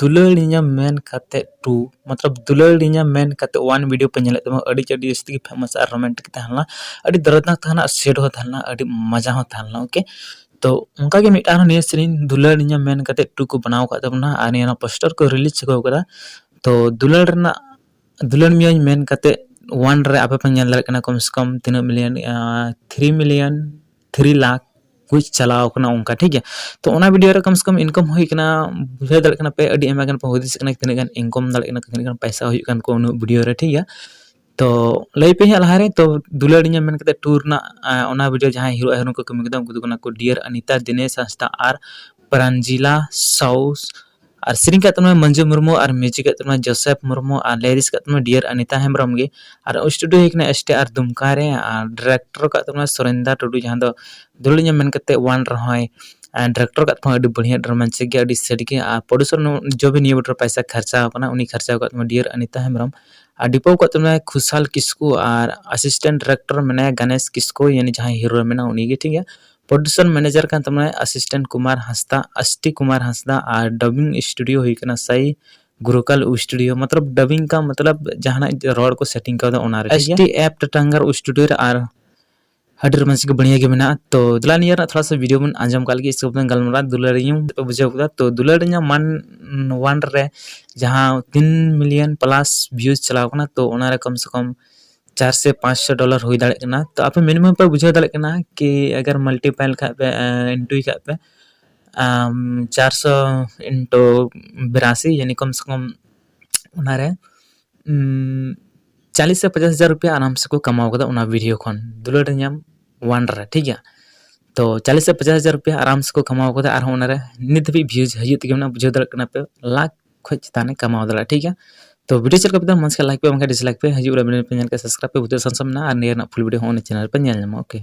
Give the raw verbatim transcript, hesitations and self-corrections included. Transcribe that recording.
ᱫᱩᱞᱟᱹᱲᱤᱧᱟᱢ ᱢᱮᱱ ᱠᱟᱛᱮ ᱴᱩ, ᱢᱚᱛᱞᱚᱵ ᱫᱩᱞᱟᱹᱲᱤᱧᱟᱢ ᱢᱮᱱ ᱠᱟᱛᱮ ᱚᱣᱟᱱ ᱵᱷᱤᱰᱤᱭᱳ ᱯᱮ ᱧᱮᱞᱮᱫ ᱛᱟᱵᱚᱱᱟ, ᱟᱹᱰᱤ ᱟᱹᱰᱤ ᱡᱟᱹᱥᱛᱤ ᱜᱮ ᱯᱷᱮᱢᱟᱥ ᱟᱨ ᱨᱳᱢᱟᱱᱴᱤᱠ ᱛᱟᱦᱮᱸ ᱞᱮᱱᱟ, ᱟᱹᱰᱤ ᱫᱚᱨᱫᱽᱱᱟᱠ ᱛᱟᱦᱮᱸ ᱞᱮᱱᱟ, ᱥᱮᱰ ᱦᱚᱸ ᱛᱟᱦᱮᱸ ᱞᱮᱱᱟ, ᱟᱹᱰᱤ ᱢᱟᱡᱟ ᱦᱚᱸ ᱛᱟᱦᱮᱸ ᱞᱮᱱᱟ᱾ ᱳᱠᱮ, ᱛᱚ ᱚᱱᱠᱟ ᱜᱮ ᱢᱤᱫᱴᱟᱝ ᱟᱨᱦᱚᱸ ᱱᱤᱭᱟᱹ ᱥᱮᱨᱮᱧ ᱫᱩᱞᱟᱹᱲᱤᱧᱟᱢ ᱢᱮᱱ ᱠᱟᱛᱮ ᱴᱩ ᱠᱚ ᱵᱮᱱᱟᱣ ᱟᱠᱟᱫ ᱛᱟᱵᱚᱱᱟ ᱟᱨ ᱱᱤᱭᱟᱹ ᱯᱳᱥᱴᱟᱨ ᱠᱚ ᱨᱤᱞᱤᱡᱽ ᱪᱟᱵᱟ ᱟᱠᱟᱫᱟ᱾ ᱛᱚ ᱫᱩᱞᱟᱹᱲ ᱨᱮᱱᱟᱜ, ᱫᱩᱞᱟᱹᱲ ᱢᱤᱭᱟᱹᱧ ᱢᱮᱱ ᱠᱟᱛᱮ ᱚᱣᱟᱱ ᱨᱮ ᱟᱯᱮ ᱯᱮ ᱧᱮᱞ ᱫᱟᱲᱮᱭᱟᱜ ᱠᱟᱱᱟ ᱠᱚᱢ ᱥᱮ ᱠᱚᱢ ᱛᱤᱱᱟᱹᱜ million, three million three lakh ᱠᱚ ᱪᱟᱞᱟᱣ ᱠᱟᱱᱟ ᱚᱱᱠᱟ, ᱴᱷᱤᱠ ᱜᱮᱭᱟ᱾ ᱛᱚ ᱚᱱᱟ ᱵᱷᱤᱰᱤᱭᱳ ᱨᱮ ᱠᱚᱢ ᱥᱮ ᱠᱚᱢ ᱤᱱᱠᱟᱢ ᱦᱩᱭ ᱠᱟᱱᱟ, ᱵᱩᱡᱷᱟᱹᱣ ᱫᱟᱲᱮᱭᱟᱜ ᱠᱟᱱᱟ ᱯᱮ, ᱟᱹᱰᱤ ᱟᱭᱢᱟ ᱜᱟᱱ ᱯᱮ ᱦᱩᱫᱤᱥ ᱠᱟᱱᱟ ᱛᱤᱱᱟᱹᱜ ᱜᱟᱱ ᱤᱱᱠᱟᱢ ᱫᱟᱲᱮᱭᱟᱜ ᱠᱟᱱᱟ, ᱛᱤᱱᱟᱹᱜ ᱜᱟᱱ ᱯᱟᱭᱥᱟ ᱦᱩᱭᱩᱜ ᱠᱟᱱ ᱠᱚ ᱩᱱᱟᱹᱜ ᱵᱷᱤᱰᱤᱭᱳ ᱨᱮ, ᱴᱷᱤᱠ ᱜᱮᱭᱟ᱾ ᱛᱚ ᱞᱟᱹᱭ ᱯᱮ ᱦᱟᱸᱜ ᱞᱟᱦᱟᱨᱮ, ᱛᱚ ᱫᱩᱞᱟᱹᱲᱤᱧᱟᱢ ᱢᱮᱱ ᱠᱟᱛᱮ ᱴᱩ ᱨᱮᱱᱟᱜ, ᱟᱸ, ᱚᱱᱟ ᱵᱷᱤᱰᱤᱭᱳ ᱡᱟᱦᱟᱸᱭ ᱦᱤᱨᱳ ᱟᱨ ᱦᱤᱨᱳᱭᱤᱱ ᱠᱚ ᱠᱟᱹᱢᱤ ᱠᱟᱫᱟ ᱩᱱᱠᱩ ᱫᱚ ᱠᱟᱱᱟ ᱠᱚ ᱰᱤᱭᱟᱨ ᱟᱱᱤᱛᱟ, ᱫᱤᱱᱮᱥ ᱦᱟᱸᱥᱫᱟ ᱟᱨ ᱯᱨᱟᱱᱡᱤᱞᱟ ᱥᱟᱣᱩᱥ᱾ ᱟᱨ ᱥᱮᱨᱮᱧ ᱠᱟᱜ ᱛᱟᱵᱚᱱᱟ ᱢᱟᱹᱱᱡᱩ ᱢᱩᱨᱢᱩ ᱟᱨ ᱢᱤᱭᱩᱡᱤᱠ ᱠᱟᱜ ᱛᱟᱵᱚᱱᱟ ᱡᱳᱥᱮᱯ ᱢᱩᱨᱢᱩ ᱟᱨ ᱞᱤᱨᱤᱠᱥ ᱠᱟᱜ ᱛᱟᱵᱚᱱᱟ ᱰᱤᱭᱟᱨ ᱟᱱᱤᱛᱟ ᱦᱮᱢᱵᱨᱚᱢ ᱜᱮ᱾ ᱟᱨ ᱥᱴᱩᱰᱤᱭᱳ ᱦᱩᱭ ᱠᱟᱱᱟ ᱮᱥ ᱴᱤ ᱟᱨ ᱫᱩᱢᱠᱟ ᱨᱮ᱾ ᱟᱨ ᱰᱤᱨᱮᱠᱴᱚᱨ ᱠᱟᱜ ᱛᱟᱵᱚᱱᱟ ᱥᱩᱨᱮᱱᱫᱟ ᱴᱩᱰᱩ, ᱡᱟᱦᱟᱸ ᱫᱚ ᱫᱩᱞᱟᱹᱲᱤᱧᱟᱢ ᱢᱮᱱ ᱠᱟᱛᱮ ᱚᱣᱟᱱ ᱨᱮᱦᱚᱸᱭ, ᱟᱨ ᱰᱤᱨᱮᱠᱴᱚᱨ ᱠᱟᱜ ᱛᱟᱵᱚᱱᱟ, ᱟᱹᱰᱤ ᱵᱟᱹᱲᱤᱭᱟᱹ ᱨᱳᱢᱟᱱᱥᱤᱠ ᱜᱮ, ᱟᱹᱰᱤ ᱥᱮᱰ ᱜᱮ᱾ ᱟᱨ ᱯᱨᱚᱰᱩᱥᱚᱨ ᱡᱚ ᱵᱷᱤ ᱱᱤᱭᱟᱹ ᱵᱚᱴᱚᱨ ᱯᱟᱭᱥᱟ ᱠᱷᱟᱨᱪᱟ ᱟᱠᱟᱱᱟ, ᱩᱱᱤ ᱠᱷᱟᱨᱪᱟ ᱟᱠᱟᱫ ᱛᱟᱵᱚᱱᱟ ᱰᱤᱭᱟᱨ ᱟᱱᱤᱛᱟ ᱦᱮᱢᱵᱨᱚᱢ᱾ ᱟᱨ ᱰᱤᱯᱚ ᱠᱟᱜ ᱛᱟᱵᱚᱱᱟ ᱠᱷᱩᱥᱟᱞ ᱠᱤᱥᱠᱩ ᱟᱨ ᱟᱥᱤᱥᱴᱮᱱᱴ ᱰᱤᱨᱮᱠᱴᱚᱨ ᱢᱮᱱᱟᱭᱟ ᱜᱟᱱᱮᱥ ᱠᱤᱥᱠᱩ, ᱭᱟᱱᱤ ᱡᱟᱦᱟᱸᱭ ᱦᱤᱨᱳ ᱢᱮᱱᱟᱭᱟ ᱩᱱᱤ ᱜᱮ, ᱴᱷᱤᱠ ᱜᱮᱭᱟ᱾ ᱯᱨᱚᱰᱩᱠᱥᱚᱱ ᱢᱮᱱᱮᱡᱟᱨ ᱠᱟᱱ ᱛᱟᱵᱚᱱᱟᱭ ᱟᱥᱤᱥᱴᱮᱱᱴ ᱠᱩᱢᱟᱨ ᱦᱟᱸᱥᱫᱟ, ᱟᱥᱴᱤ ᱠᱩᱢᱟᱨ ᱦᱟᱸᱥᱫᱟ, ᱟᱨ ᱰᱟᱵᱤᱝ ᱥᱴᱩᱰᱤᱭᱳ ᱦᱩᱭ ᱠᱟᱱᱟ ᱥᱟᱭ ᱜᱩᱨᱩᱠᱟᱞ ᱥᱴᱩᱰᱤᱭᱳ, ᱢᱚᱛᱞᱚᱵ ᱰᱟᱵᱤᱝ ᱠᱟ ᱢᱚᱛᱞᱚᱵ ᱡᱟᱦᱟᱱᱟᱜ ᱨᱚᱲ ᱠᱚ ᱥᱮᱴᱤᱝ ᱠᱟᱣᱫᱟ ᱚᱱᱟ ᱨᱮ, ᱴᱷᱤᱠ ᱜᱮᱭᱟ᱾ ᱮᱥ ᱴᱤ ᱮᱯ ᱴᱟᱴᱟᱝᱜᱟᱨ ᱥᱴᱩᱰᱤᱭᱳ ᱨᱮ, ᱟᱨ ᱟᱹᱰᱤ ᱨᱳᱢᱟᱱᱥᱤᱠ ᱵᱟᱹᱲᱤᱭᱟᱹ ᱜᱮ ᱢᱮᱱᱟᱜᱼᱟ᱾ ᱛᱚ ᱫᱮᱞᱟ ᱱᱤᱭᱟᱹ ᱨᱮᱱᱟᱜ ᱛᱷᱚᱲᱟ ᱥᱟ ᱵᱷᱤᱰᱤᱭᱳ ᱵᱚᱱ ᱟᱸᱡᱚᱢ ᱠᱟᱜ ᱞᱟᱹᱜᱤᱫ, ᱤᱥᱠᱮ ᱵᱟᱫ ᱜᱟᱞᱢᱟᱨᱟᱣ ᱫᱩᱞᱟᱹᱲᱤᱧᱟᱢ ᱯᱮ ᱵᱩᱡᱷᱟᱹᱣ ᱠᱮᱫᱟ᱾ ᱛᱚ ᱫᱩᱞᱟᱹᱲᱤᱧᱟᱢ ᱢᱟᱱ ᱚᱣᱟᱱ ᱨᱮ ᱡᱟᱦᱟᱸ ᱛᱤᱱ ᱢᱤᱞᱤᱭᱚᱱ ᱯᱞᱟᱥ ᱵᱷᱤᱭᱩᱡᱽ ᱪᱟᱞᱟᱣ ᱠᱟᱱᱟ, ᱛᱚ ᱚᱱᱟ ᱨᱮ ᱠᱚᱢ ᱥᱮ ᱠᱚᱢ ᱪᱟᱨ ᱥᱮ ᱯᱟᱸᱪ ᱥᱚ ᱰᱚᱞᱟᱨ ᱦᱩᱭ ᱫᱟᱲᱮᱭᱟᱜ ᱠᱟᱱᱟ᱾ ᱛᱚ ᱟᱯᱮ ᱢᱤᱱᱤᱢᱟᱢ ᱯᱮ ᱵᱩᱡᱷᱟᱹᱣ ᱫᱟᱲᱮᱭᱟᱜ ᱠᱟᱱᱟ ᱠᱤ ᱟᱜᱟᱨ ᱢᱟᱞᱴᱤᱯᱟᱭ ᱞᱮᱠᱷᱟᱡ ᱯᱮ, ᱤᱱᱴᱩᱭ ᱠᱷᱟᱡ ᱯᱮ, ᱟᱢ, ᱪᱟᱨ ᱥᱚ ᱤᱱᱴᱩ ᱵᱤᱨᱟᱥᱤ, ᱭᱟᱱᱤ ᱠᱚᱢ ᱥᱮ ᱠᱚᱢ ᱚᱱᱟᱨᱮ, ᱩᱢ, ᱪᱟᱞᱤᱥ ᱥᱮ ᱯᱚᱪᱟᱥ ᱦᱟᱡᱟᱨ ᱨᱩᱯᱤᱭᱟ ᱟᱨᱟᱢ ᱥᱮ ᱠᱚ ᱠᱟᱢᱟᱣ ᱠᱟᱫᱟ ᱚᱱᱟ ᱵᱷᱤᱰᱤᱭᱳ ᱠᱷᱚᱱ, ᱫᱩᱞᱟᱹᱲᱤᱧᱟᱢ ᱚᱣᱟᱱ ᱨᱮ, ᱴᱷᱤᱠ ᱜᱮᱭᱟ᱾ ᱛᱚ ᱪᱟᱞᱤᱥ ᱥᱮ ᱯᱚᱪᱟᱥ ᱦᱟᱡᱟᱨ ᱨᱩᱯᱤᱭᱟ ᱟᱨᱟᱢ ᱥᱮ ᱠᱚ ᱠᱟᱢᱟᱣ ᱠᱟᱫᱟ, ᱟᱨᱦᱚᱸ ᱚᱱᱟᱨᱮ ᱱᱤᱛ ᱫᱷᱟᱹᱵᱤᱡ ᱵᱷᱤᱭᱩᱡᱽ ᱦᱤᱡᱩᱜ ᱛᱮᱜᱮ ᱢᱮᱱᱟᱜᱼᱟ, ᱵᱩᱡᱷᱟᱹᱣ ᱫᱟᱲᱮᱭᱟᱜ ᱠᱟᱱᱟ ᱯᱮ, ᱞᱟᱠᱷ ᱠᱷᱚᱡ ᱪᱮᱛᱟᱱ ᱮ ᱠᱟᱢᱟᱣ ᱫᱟᱲᱮᱭᱟᱜᱼᱟ, ᱴᱷᱤᱠ ᱜᱮᱭᱟ᱾ ᱛᱚ ᱵᱷᱤᱰᱤᱭᱳ ᱪᱮᱫ ᱞᱮᱠᱟ ᱯᱮ ᱢᱚᱡᱽ ᱠᱷᱟᱱ ᱞᱟᱭᱤᱠ ᱯᱮ, ᱵᱟᱝᱠᱷᱟᱱ ᱰᱤᱥᱞᱟᱭᱤᱠ ᱯᱮ, ᱦᱤᱡᱩᱜ ᱨᱮ ᱵᱤᱱ ᱯᱮ ᱧᱮᱞ ᱠᱮᱫ ᱥᱟᱵᱥᱠᱨᱟᱭᱤᱵ ᱯᱮ, ᱵᱩᱡᱷᱟᱹᱣ ᱥᱟᱱ ᱥᱟᱢᱱᱟ, ᱟᱨ ᱱᱤᱭᱟᱹ ᱨᱮᱱᱟᱜ ᱯᱷᱩᱞ ᱵᱷᱤᱰᱤᱭᱳ ᱦᱚᱸ ᱚᱱᱟ ᱪᱮᱱᱮᱞ ᱨᱮ ᱯᱮ ᱧᱮᱞ ᱧᱟᱢᱟ, ᱳᱠᱮ᱾